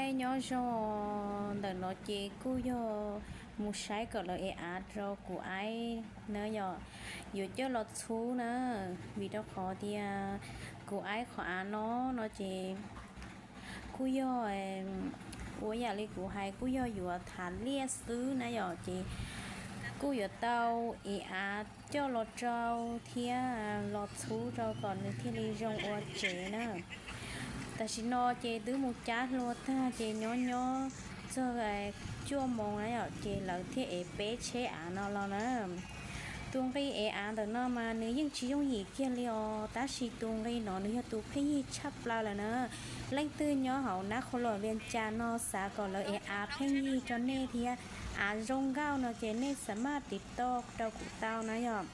Nyob zoo, ntawm no ces kuj yog mus saib kom lawv ev av rau kuv aib na yom, yuav coj los txhub na, vim rau qhov tias kuv aib qhov av no no ces kuj yog ua yam li kuv hais kuj yog yuav thav liaj xwb na yom, ces kuj yuav tau ev av coj los rau thiab los txhub rau kom nws thiaj li zoo ua tsev na. Tam sim no ces twb mus cab hlua tag ces nyob nyob txog cuaj moos na yom, ces lawv thiaj ev peb tsheb av no los na. Tus nqi ev av ntawm no mas nws yeej tsis yooj yim kiag li os, tab sis tus nqi no nws yog tus pheej yig tshaj plaws lawm na. Leej twg nyob hauv Nab Qhua Luam Vias Cas no xav kom lawv ev av pheej yig rau nej thiab av zoo nkauj no ces nej xav maj tiv toj rau kuv tau na yom.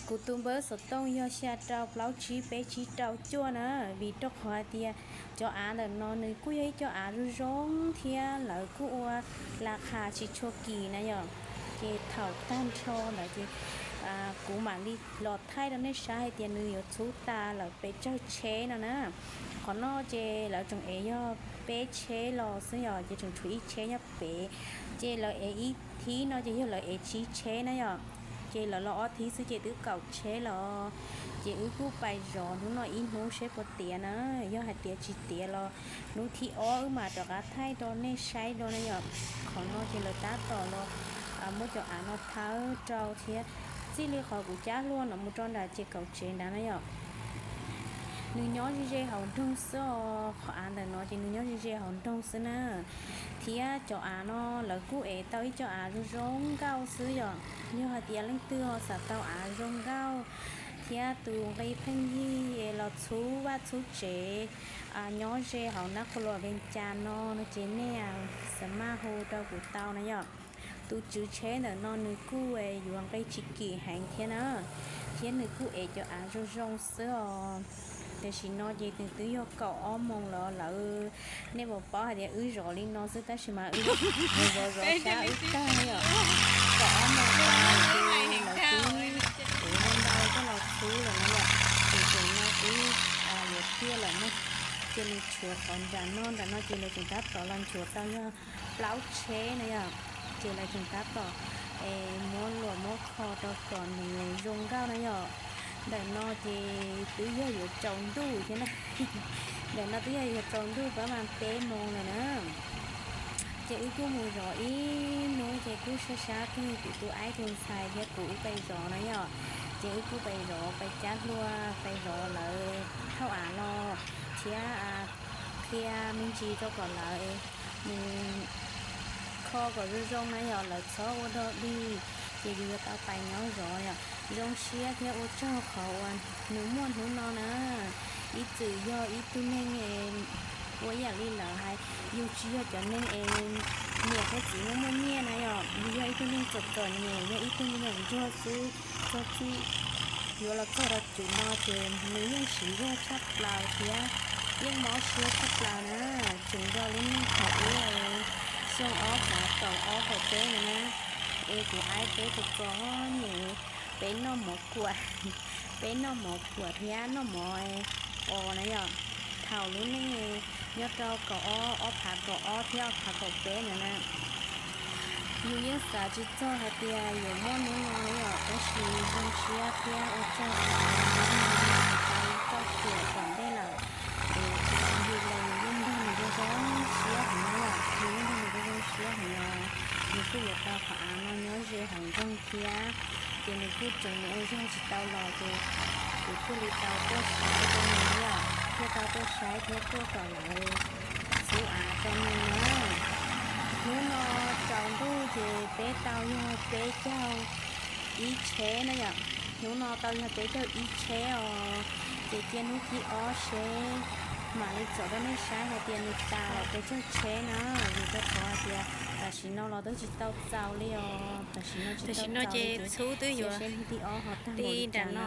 Kuv tus npawb xov tooj yog xya rau plaub tsib peb tsib rau cuaj na, vim rau qhov hais tias cov av ntawm no nws kuj yog ib co av zoo zoo thiab lawv kuj ua las khas tsis tshua kim na yom. Ces thaum tag nrho ntawd ces kuv mam li los thaij rau nej saib hais tias nws yuav txhub tas lawm pes tsawg tsheb no na. Qhov no ces lawv tseem ev yog peb tsheb los xwb yom, ces tseem tshuav ib tsheb nyob pem. Ces lawv ev ib thib no ces yog lawv ev tsib tsheb na yom. Ces lawv los ob thib xwb ces twb kaum tsheb los. Ces wb kuj pais zov hnub no ib hnub seb puas tiav na. Yog hais tias tsis tiav los hnub thib ob wb mam rov qab thaij rau nej saib dua na yom. Qhov no ces lawv tab tom los muab cov av no thawb rau thiab. Txij li qhov kuv cab hlua no mus rau nram ces kaum tsev nrad na yom. Nws nyob ze ze hauv nroog xwb os, qhov av ntawm no ces nws nyob ze ze hauv nroog xwb na. Thiab cov av no lawv kuj ev tau ib co av zoo zoo nkauj xwb yom. Yog hais tias leej twg ho xav tau av zoo nkauj thiab tus nqi pheej yig los txhub vaj txhub tsev nyob ze hauv Nab Qhua Luam Vias Cas no no ces nej xav maj hu rau kuv tau na yom. Tus tswv tsheb ntawm no nws kuj yuav nqi tsis kim heev thiab na, thiab nws kuj ev cov av zoo zoo xwb os. Tam sim no ces nws twb yog kaum ob moos los lawm. Nej puas paub hais tias wb zov li no xwb tab sis mas wb zov zov sab wb tag yom. Kaum ob moos tas ces lawv twb ev ntau ntau coj los txhub lawm na yom. Ces tam sim no twb yuav tiaj lawm na. Ces nws tshuav qhov nram no, nram no ces lawv tseem tab tom los nchuav tau yog plaub tsheb na yom. Ces lawv tseem tab tom es muab luam muab kho rau kom nws zoo nkauj na yom. Ntawm no ces twb yog yuav tsaus ntuj thiab na. Ntawm no twb yog yuav tsaus ntuj pab mas peb moos lawm na. Ces wb kuj mus zov ib hnub ces kuj sab sab kawg, kuv tus aib tus ntxhais thiab kuv wb pais zov na yom. Ces wb kuj pais zov, pais cab hlua, pais zov lawv thauj av los thiab qhia me ntsis rau kom lawv mus kho kom zoo zoo na yom, lawv txhob ua dog dig. Ces yus yuav tau pais nyob zov yom. Zoo siab thiab ua tsaug qhov uas nws muaj hnub no na. Ib txwm yog ib tug neeg ua ib yam li lawv hais, yus tsis yog cov neeg es niam thiab txiv muaj muaj nyiaj na yom, yus yog ib tug neeg txom txom nyem, yog ib tug me nyuam ntsuag xwb, txog txij yuav los txog rau cwm no ces nws yeej siv zog tshaj plaws thiab yeej mob siab tshaj plaws na. Tseem nrog lub neej thaum ub xyoo ob phav kaum ob kaum peb no na, es kuv aib peb txom txom nyem, peb noj mov kuam, peb noj mov kuam thiab noj mov os na yom. Thaum lub neej nyob rau kaum ob, ob phav kaum ob thiab ob phav kaum peb no na, yus yeej xav tsis txog hais tias yuav muaj hnub no li os, tab sis zoo siab thiab ua tsaug tau txoj kev tom ntej lawm. Es yus los yus yeej nrog nws zoo zoo siab heev na yom, yus yeej nrog nws zoo zoo siab heev os. Nws kuj yuav tau qhov av no nyob ze hauv nroog thiab, ces nws kuj tseem mus ua zog tsis tau los ces kuv thiaj li tau tuaj saib rau nws thiab, thiaj tau tuaj saib thiab tuaj kom lawv txhub av rau nws na. Hnub no tsaus ntuj ces peb tau yog peb caug ib tsheb na yom. Hnub no tau yog peb caug ib tsheb os, ces cia hnub thib ob seb mam li tsom rau nej saib hais tias nws tas lawm pes tsawg tsheb na. Vim rau qhov hais tias tam sim no los twb tsis tau txaus li os, tam sim no tsis tau txaus li ces cia seb hnub thib ob ho tag npaum li cas no.